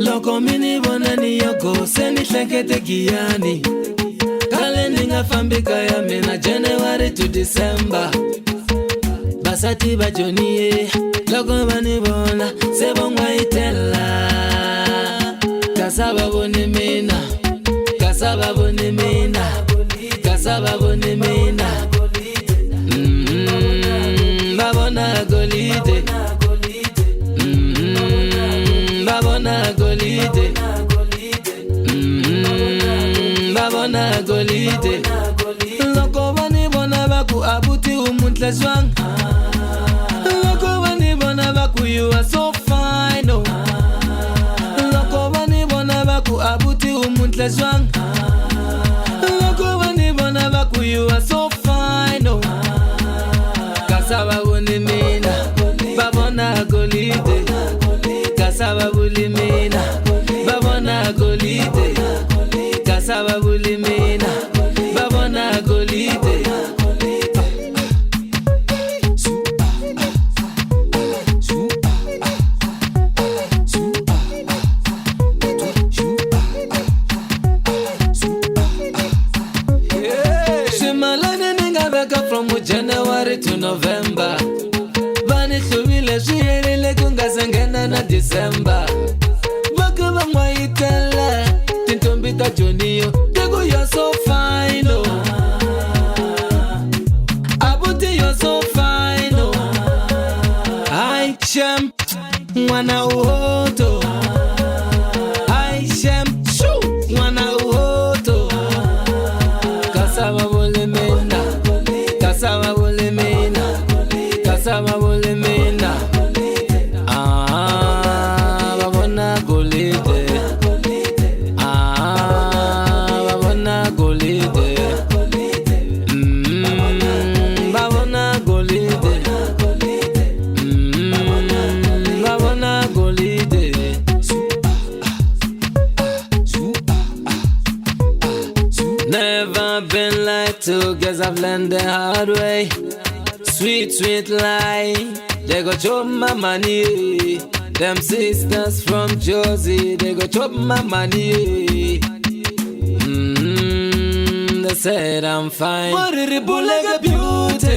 Loko mi ni vona ni yoko se ni hlekete giyani khale ni nga fambi kaya mina January to December. Vasati va joniye loko va ni vona se vo n'wayitela kasa va voni mina kasa va voni mina kasa va voni mina. Va vona golide. Va vona golide. Va vona golide. Loko va ni vona va ku abuti u muntle jwang. Loko va ni vona va ku you are so fine, oh. Loko va ni vona va ku abuti u muntle jwang. Loko va ni vona va ku you are so fine, oh. Kasa va voni mina va vona golide. Kasa va vuli mina va vona golide. Kasa va vuli mina va vona golide. Swimalani ni nga veka from January to November. Va ni hluvile swi herile ku nga se nghena na December. Va ka va n'wayitela tintombi ta Joniyo ti ku you're so fine, oh. Abuti, you're so fine, oh. Hi shem n'wana u hoto. Hi shem shu n'wana u hoto. Kasa va vole mina kasa va vole mina kasa va vole mina. Ah, va vona golide. Ah, va vona golide. Va vona golide. Va vona golide. Never been lied to, guess I've learned the hard way. Sweet, sweet lie, they go chop my money. Them sisters from Jersey, they go chop my money. They said I'm fine. Beauty. Beauty.